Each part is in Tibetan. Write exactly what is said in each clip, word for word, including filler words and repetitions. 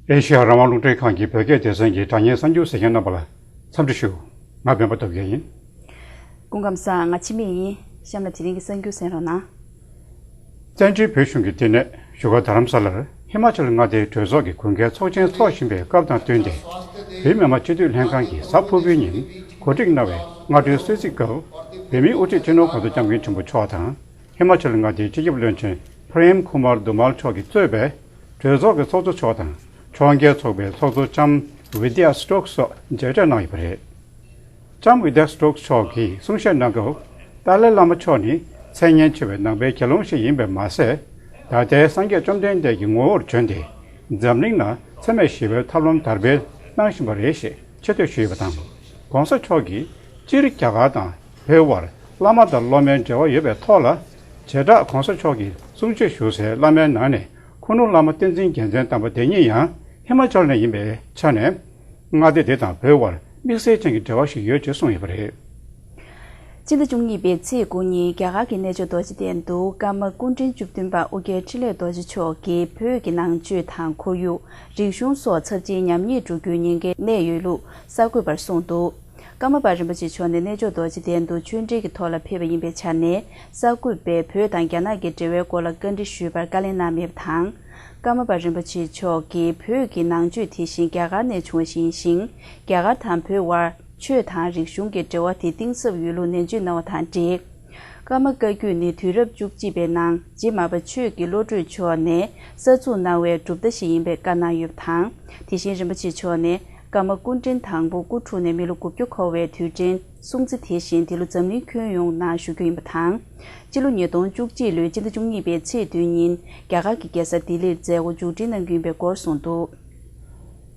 ཨེ་ཤེ་ཡ་རང་དབང་རླུང་འཕྲིན་ཁང་གི་བོད་སྐད་སྡེ་ཚན་གྱི་དྲ་བརྙན་གསར་འགྱུར་གསན་མཁན་རྣམ་པ་ལ་འཚམས་འདྲི་ཞུ། ང་སྤེན་པ་སྟོབས་རྒྱལ་ཡིན། སྐུ་ཁམས་བཟང་། ང་འཆི་མེད་ཡིན། གཤམ་ལ་དེ་རིང་གི་གསར་འགྱུར་གསན་རོགས་གནང་། བཙན་བྱོལ་བོད་གཞུང་གི་ལྟེ་གནས་བཞུགས་སྒར་རྡ་རམ་ས་ལར་ཧི་མ་ཅལ་མངའ་སྡེའི་གྲོས་ཚོགས་ཀྱི་དགུན་ཁའི་ཚོགས་ཆེན་འཚོགས་བཞིན་པའི་སྐབས་དང་བསྟུན་ཏེ། བོད་མི་མང་སྤྱི་འཐུས་ལྷན་ཁང་གིས་གཟའ་ཕུར་བུའི་ཉིན་གོ་སྒྲིག་གནང་བའི་སྔ་དྲོའི་གསོལ་ཚིགས་སྐབས། བོད་མིའི་དབུ་ཁྲིད་སྤྱི་ནོར་གོང་ས་སྐྱབས་མགོན་ཆེན་པོ་མཆོག་དང་། ཧི་མ་ཅལ་མངའ་སྡེའི་སྤྱི་ཁྱབ་བློན་ཆེན་པྲེམ་ཁུ་མར་དུ་མལ་མཆོག་གིས་གཙོས་པའི་གྲོས་ཚོགས་ཀྱི་ཚོགས་གཙོ་མཆོག་དང་། ཕྱོགས་འགལ་ཚོགས་པའི་ཚོགས་གཙོ་ལྕམ་ཝི་དི་ཡ་སི་ཊོག་སི་སོགས་མཇལ་འཕྲད་གནང་ཡོད་པ་རེད། ལྕམ་ཝི་དི་ཡ་སི་ཊོག་སི་མཆོག་གིས་གསུང་བཤད་གནང་སྐབས། ཏཱ་ལའི་བླ་མ་མཆོག་ནི་མཚན་སྙན་ཆེ་བའི་ནང་པའི་དགེ་སློང་ཞིག་ཡིན་པས་མ་ཟད། ད་ལྟའི་སངས་རྒྱས་བཅོམ་ལྡན་འདས་ཀྱི་ངོ་བོར་བྱོན་ཏེ། འཛམ་གླིང་ན་འཚེ་མེད་ཞི་བའི་ཐབས་ལམ་དར་སྤེལ་གནང་བཞིན་པ་རེད་ཞེས་ཆེ་བསྟོད་ཞུས་ཡོད་པ་དང་། ༸གོང་ས་མཆོག་གིས་སྤྱིར་རྒྱ་གར་དང་བོད་དབར་བླ་མ་དང་སློབ་མའི་འབྲེལ་བ་ཡོད་པའི་ཐོག་ལ། བྱེ་བྲག་༸གོང་ས་མཆོག་གིས་གསུང་ཆོས་ཞུ་སའི་བླ་མའི་ནང་ནས་ཁུ་ནུ་བླ་མ་བསྟན་འཛིན་རྒྱལ་མཚན་དམ་པ་དེ་ཉིད་ཡང་ཧི་མ་ཅལ་ནས་ཡིན་པའི་ཆ་ནས། མངའ་སྡེ་དེ་དང་བོད་དབར་དམིགས་བསལ་ཅན་གྱི་འབྲེལ་བ་ཞིག་ཡོད་ཅེས་གསུངས་ཡོད་པ་རེད། སྤྱི་ཟླ་བཅུ་གཉིས་པའི་ཚེས་དགུ་ཉིན་རྒྱ་གར་གྱི་གནས་མཆོག་རྡོ་རྗེ་གདན་དུ་ཀརྨ་སྐུ་ཕྲེང་བཅུ་བདུན་པ་ཨོ་རྒྱན་འཕྲིན་ལས་རྡོ་རྗེ་མཆོག་གིས་བོད་ཀྱི་ནང་ཆོས་དང་ཁོར་ཡུག་རིག་གཞུང་སོགས་ཚབས་ཆེན་ཉམས་ཉེས་འགྲོ་རྒྱུའི་ཉེན་ཁ་གནས་ཡོད་ལུགས་གསར་འགོད་པར་གསུངས་འདུག་ཀརྨ་པ་རིན་པོ་ཆེ་མཆོག་ནས་གནས་མཆོག་རྡོ་རྗེ་གདན་དུ་ཆོས་འབྲེལ་གྱི་ཐོག་ལ་ཕེབས་པ་ཡིན་པའི་ཆ་ནས། གསར་འགོད་པས་བོད་དང་རྒྱ་ནག་གི་འབྲེལ་བའི་སྐོར་ལ་བཀའ་འདྲི་ཞུས་པར་བཀའ་ལན་གནང་མེད་པ་དང་། ཀརྨ་པ་རིན་པོ་ཆེ་མཆོག་གིས་བོད་ཀྱི་ནང་ཆོས་དེ་བཞིན་རྒྱ་གར་ནས་བྱུང་བ་ཞིག་ཡིན་ཞིང་། རྒྱ་གར་དང་བོད་དབར་ཆོས་དང་རིག་གཞུང་གི་འབྲེལ་བ་དེ་གཏིང་ཟབ་ཡོད་ལུགས་ནན་བརྗོད་གནང་བ་དང་འབྲེལ། ཀརྨ་བཀའ་བརྒྱུད་ནི་དུས་རབས་བཅུ་གཅིག་པའི་ནང་རྗེ་མར་པ་ཆོས་ཀྱི་བློ་གྲོས་མཆོག་ནས་གསར་བཙུགས་གནང་བའི་གྲུབ་མཐའ་ཞིག་ཡིན་པའི་བཀའ་གནང་ཡོད་པ་དང་། དེ་བཞིན་རིན་པོ་ཆེ་མཆོག་ནས་ཀརྨ་སྐུ་ཕྲེང་དང་པོ་སྐུ་འཁྲུངས་ནས་མི་ལོ་དགུ་བཅུ་འཁོར་བའི་དུས་དྲན་སྲུང་བརྩི་དེ་བཞིན་འདི་ལོ་འཛམ་གླིང་ཁྱོན་ཡོངས་ནང་ཞུ་རྒྱུ་ཡིན་པ་དང་། སྤྱི་ལོ་ཉིས་སྟོང་བཅུ་གཅིག་ལོའི་སྤྱི་ཟླ་བཅུ་གཉིས་པའི་ཚེས་བདུན་ཉིན་རྒྱ་གར་གྱི་རྒྱལ་ས་ལྡི་ལིར་མཛད་སྒོ་མཇུག་སྒྲིལ་གནང་རྒྱུ་ཡིན་པའི་སྐོར་གསུངས་འདུག་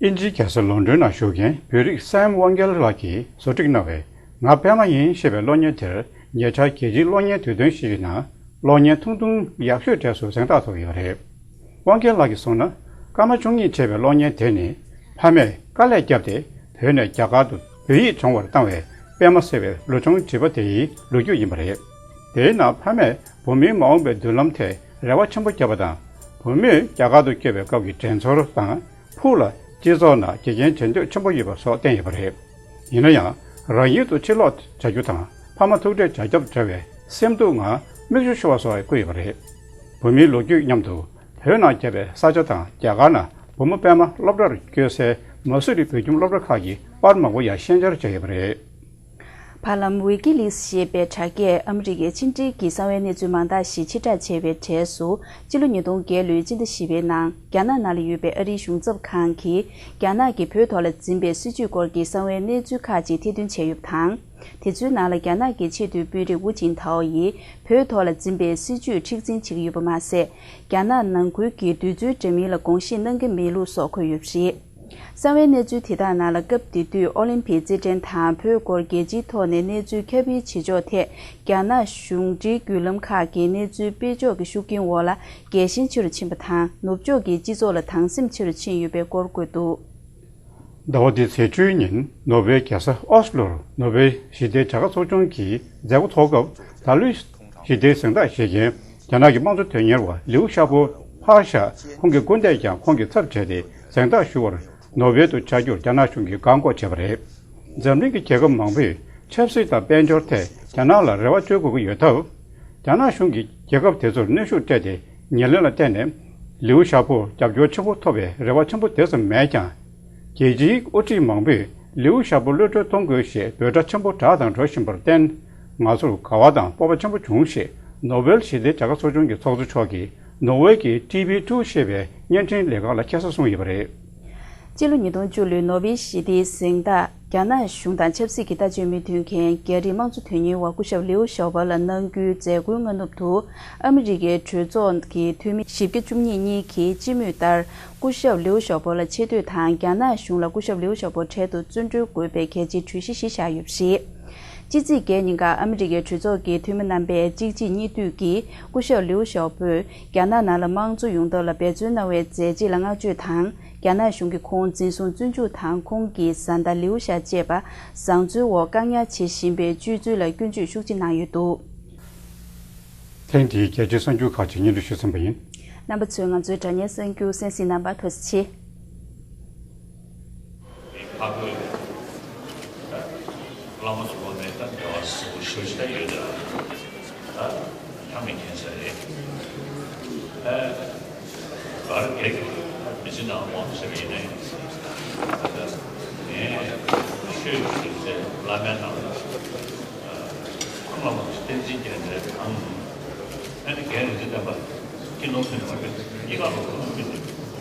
ཨིན་ཇིའི་རྒྱལ་ས་ལོན་ཌོན་ནང་བཞུགས་མཁན་བོད་རིགས་སེམ་དབང་རྒྱལ་ལགས་ཀྱིས་བཟོ་སྒྲིག་གནང་བའི་ང་པད་མ་ཡིན་ཞེས་པའི་གློག་བརྙན་དེར། ཉེ་ཆར་རྒྱལ་སྤྱིའི་གློག་བརྙན་དུས་སྟོན་ཞིག་གི་ནང་གློག་བརྙན་ཐུང་ཐུང་ཡག་ཤོས་གྲས་སུ་གཟེངས་རྟགས་ཐོབ་ཡོད་པ་རེད། དབང་རྒྱལ་ལགས་ཀྱིས་གསུངས་ན། སྐར་མ་བཅུ་གཉིས་བྱས་པའི་གློག་བརྙན་དེ་ནི། ཕ་མས་དཀའ་ལས་བརྒྱབ་སྟེ་བོད་ནས་རྒྱ་གར་དུ་བོད་ཡིག་སྦྱོང་བར་བཏང་བའི་པད་མ་ཟེར་བའི་ལོ་ཆུང་བྱིས་པ་དེ་ཡི་ལོ་རྒྱུས་ཡིན་པ་རེད། དེའི་ནང་ཕ་མས་བུ་མོའི་མ་འོངས་པའི་མདུན་ལམ་ཐད་རེ་བ་ཆེན་པོ་བརྒྱབ་པ་དང་། བུ་མོས་རྒྱ་གར་དུ་བསྐྱོད་པའི་སྐབས་ཀྱི་དྲན་ཚོར་དང་། ཕུགས་ལ་སྤྱི་ཚོགས་ནང་དགེ་རྒན་བྱེད་འདོད་ཆེན་པོ་ཡོད་པ་སོགས་བསྟན་ཡོད་པ་རེད། ཡིན་ན་ཡང་། རང་ཡུལ་དུ་ཕྱིར་ལོག་བྱ་རྒྱུ་དང་། ཕ་མ་ཐུག་འཕྲད་བྱ་རྒྱུར་བྲེལ་བའི་སེམས་སྡུག་ངང་མིག་ཆུ་ཤོར་བ་སོགས་བཀོད་ཡོད་པ་རེད། བུ་མོའི་ལོ་རྒྱུས་མཉམ་དུ། བོད་ནང་བརྒྱབ་པའི་ས་ཆ་དང་རྒྱ་གར་ནང་བུ་མོ་པད་མ་སློབ་གྲྭར་བསྐྱོད་སའི་མ་སུ་རི་བོད་ཁྱིམ་སློབ་གྲྭ་ཁག་གི་པར་མང་པོ་ཡང་ཤན་སྦྱར་བྱས་ཡོད་པ་རེད། བར་ལམ་ཝི་ཀི་ལིགས་ཞེས་པའི་དྲ་རྒྱས་ཨ་མི་རི་ཀའི་ཕྱི་འབྲེལ་གྱི་གསང་བའི་གནས་ཚུལ་མང་དག་ཞིག་ཕྱིར་བསྒྲགས་བྱས་པའི་གྲས་སུ། སྤྱི་ལོ་ཉིས་སྟོང་བརྒྱད་ལོའི་སྤྱི་ཟླ་བཞི་པའི་ནང་རྒྱ་ནག་ནང་ལ་ཡོད་པའི་ཨ་རིའི་གཞུང་ཚབ་ཁང་གིས་རྒྱ་ནག་གིས་བོད་ཐོག་ལ་འཛིན་པའི་སྲིད་བྱུས་སྐོར་གྱི་གསང་བའི་གནས་ཚུལ་ཁག་ཅིག་ཐེར་འདོན་བྱས་ཡོད་པ་དང་། དེ་ཚོའི་ནང་ལ་རྒྱ་ནག་གི་ཆེས་མཐོའི་དཔོན་རིགས་ཝུ་ཅིན་ཐའོ་ཡིས་བོད་ཐོག་ལ་འཛིན་པའི་སྲིད་བྱུས་མཁྲེགས་འཛིན་བྱེད་ཀྱི་ཡོད་པ་མ་ཟད། རྒྱ་ནག་ནང་ཁུལ་གྱི་འདོད་ཚུལ་འདྲ་མིན་ལ་དགོངས་བཞེས་གནང་གི་མེད་ལུགས་སོགས་འཁོད་ཡོད་པ་རེད། གསང་བའི་གནས་ཚུལ་དེ་དག་ནང་ལ་སྐབས་དེ་དུས་ཨོ་ལིམ་ཕིག་རྩེད་འགྲན་དང་བོད་སྐོར་རྒྱལ་སྤྱིའི་ཐོག་ནས་གནས་ཚུལ་ཁྱབ་སྤེལ་བྱེད་ཕྱོགས་ཐད་རྒྱ་ནག་གཞུང་འབྲེལ་བརྒྱུད་ལམ་ཁག་གིས་གནས་ཚུལ་སྤེལ་ཕྱོགས་ཀྱི་ཤུགས་རྐྱེན་འོག་ལ་རྒྱལ་ཞེན་ཆེ་རུ་ཕྱིན་པ་དང་ནུབ་ཕྱོགས་ཀྱི་སྤྱི་ཚོགས་ལ་སྡང་སེམས་ཆེ་རུ་ཕྱིན་ཡོད་པའི་སྐོར་བཀོད་འདུག་ཟླ་བ་འདིའི་ཚེས་བཅུའི་ཉིན་ནོར་ཝེའི་རྒྱལ་ས་ཨོ་སི་ལོར་ནོར་ཝེ་ཞི་བདེའི་བྱ་དགའ་ཚོགས་ཆུང་གི་མཛད་སྒོ་འཚོགས་སྐབས། ད་ལོའི་ཞི་བདེའི་གཟེངས་རྟགས་བཞེས་མཁན་རྒྱ་ནག་གི་དམངས་གཙོ་དོན་གཉེར་བ་ལིའུ་ཞའོ་པོ་ཕར་བཞག་ཁོང་གི་སྐུ་ཟླས་ཀྱང་ཁོང་གི་ཚབ་བྱས་ཏེ་གཟེངས་རྟགས་ཞུ་བར་ནོར་ཝེ་དུ་བཅར་རྒྱུར་རྒྱ་ནག་གཞུང་གིས་བཀག་འགོག་བྱས་པ་རེད། འཛམ་གླིང་གི་རྒྱལ་ཁབ་མང་པོས་ཆབ་སྲིད་དང་དཔལ་འབྱོར་ཐད་རྒྱ་ནག་ལ་རེ་བ་བཅོལ་དགོས་ཀྱི་ཡོད་སྟབས། རྒྱ་ནག་གཞུང་གིས་རྒྱལ་ཁབ་དེ་ཚོར་གནོན་ཤུགས་སྤྲད་དེ་ཉེར་ལེན་ལ་བརྟེན་ནས། ལིའུ་ཞའོ་པོར་རྒྱབ་སྐྱོར་ཆེན་པོ་ཐོབ་པའི་རེ་བ་ཆེན་པོ་དེ་ཙམ་མེད་ཀྱང་། རྒྱལ་སྤྱིའི་དབུ་ཁྲིད་མང་པོས་ལིའུ་ཞའོ་པོ་གློད་གྲོལ་གཏོང་དགོས་ཞེས་འབོད་སྒྲ་ཆེན་པོ་གྲགས་དང་འགྲོ་བཞིན་པར་བརྟེན། ང་ཚོར་དགའ་བ་དང་སྤོབས་པ་ཆེན་པོ་བྱུང་ཞེས་ནོ་བེལ་ཞི་བདེའི་བྱ་དགའ་ཚོགས་ཆུང་གི་ཚོགས་གཙོ་མཆོག་གིས་ནོར་ཝེ་གི་ཊི་ཝི་ཊུ་ཞེས་པའི་བརྙན་འཕྲིན་ལས་ཁང་ལ་ཁ་སང་གསུངས་ཡོད་པ་རེད། སྤྱི་ལོ་ཉིས་སྟོང་བཅུ་ལོའི་ནོ་བེལ་ཞི་བདེའི་གཟེངས་རྟགས་རྒྱ་ནག་གཞུང་དང་ཆབ་སྲིད་ཀྱི་ལྟ་སྤྱོད་མི་མཐུན་མཁན་རྒྱ་རིགས་དམངས་གཙོ་དོན་གཉེར་བ་སྐུ་ཞབས་ལིའུ་ཞའོ་པོ་ལ་གནང་རྒྱུའི་མཛད་སྒོའི་སྔ་ནུབ་ཏུ། ཨ་མི་རི་ཀའི་གྲོས་ཚོགས་ཀྱི་འཐུས་མི་བཞི་བརྒྱ་བཅུ་གཉིས་གཉིས་ཀྱིས་སྤྱི་མོས་ལྟར་སྐུ་ཞབས་ལིའུ་ཞའོ་པོ་ལ་ཆེ་བསྟོད་དང་རྒྱ་ནག་གཞུང་ལ་སྐུ་ཞབས་ལིའུ་ཞའོ་པོ་འཕྲལ་དུ་བཙོན་གྲོལ་དགོས་པའི་གལ་ཆེའི་གྲོས་གཞི་གཞི་བཞག་ཡོད་པ་རེད། སྤྱི་ཚེས་བརྒྱད་ཉིན་ཀ་ཨ་མི་རི་ཀའི་གྲོས་ཚོགས་ཀྱི་འཐུས་མི་རྣམ་པས་གཅིག་རྗེས་གཉིས་མཐུད་ཀྱིས་སྐུ་ཞབས་ལིའུ་ཞའོ་པོས་རྒྱ་ནག་ནང་ལ་དམངས་གཙོ་ཡོང་ཐབས་ལ་འབད་བརྩོན་གནང་བའི་མཛད་རྗེས་ལ་བསྔགས་བརྗོད་དང་། རྒྱ་ནག་གཞུང་གིས་ཁོང་འཛིན་བཟུང་བཙོན་འཇུག་དང་ཁོང་གི་བཟའ་ཟླ་ལིའུ་ཞའོ་བཅས་པ་བཟང་བཙོན་འོག་བཀག་ཉར་བྱེད་བཞིན་པའི་སྤྱོད་ཚུལ་ལ་སྐྱོན་བརྗོད་ཤུགས་ཆེ་གནང་ཡོད་འདུག་ཐེངས་འདིའི་རྒྱལ་སྤྱིའི་གསར་འགྱུར་ཁག་ཅིག་སྙན་སྒྲོན་ཞུས་ཟིན་པ་ཡིན། རྣམ་པ་ཚོས་ང་ཚོའི་དྲ་བརྙན་གསར་འགྱུར་གསན་གཟིགས་གནང་བར་ཐུགས་རྗེ་ཆེ། ཨ་ཁུ་བླ་མ་ཚོ་བ་མེད་ད་འབྲེལ་བ་གཟུགས་པོ་ཞུ་ཞིག་ད་ཡོད་ད། ད་ཐ་མི་མཁྱེན་ས་རེད། ཨ་གར་གེགས་མི་ཚེ་ནང་དབང་ཟེར་ཡིན་ནའི་ད་ངས་ཤོད་ཡོད་ཟེར་བླ་མའི་ནང་ལ་ཁོང་བླ་མ་བསྟན་འཛིན་རྒྱ་མཚོའི་ཁང་ཨ་ནི་རྒན་རིག་འཛིན་བསྟན་པ་སྤྱི་ནོར་ཕུན་ཚོགས་ཀྱི་གཉིས་ཀ་ལོ་ཁོང་ཕུན་ཚོགས།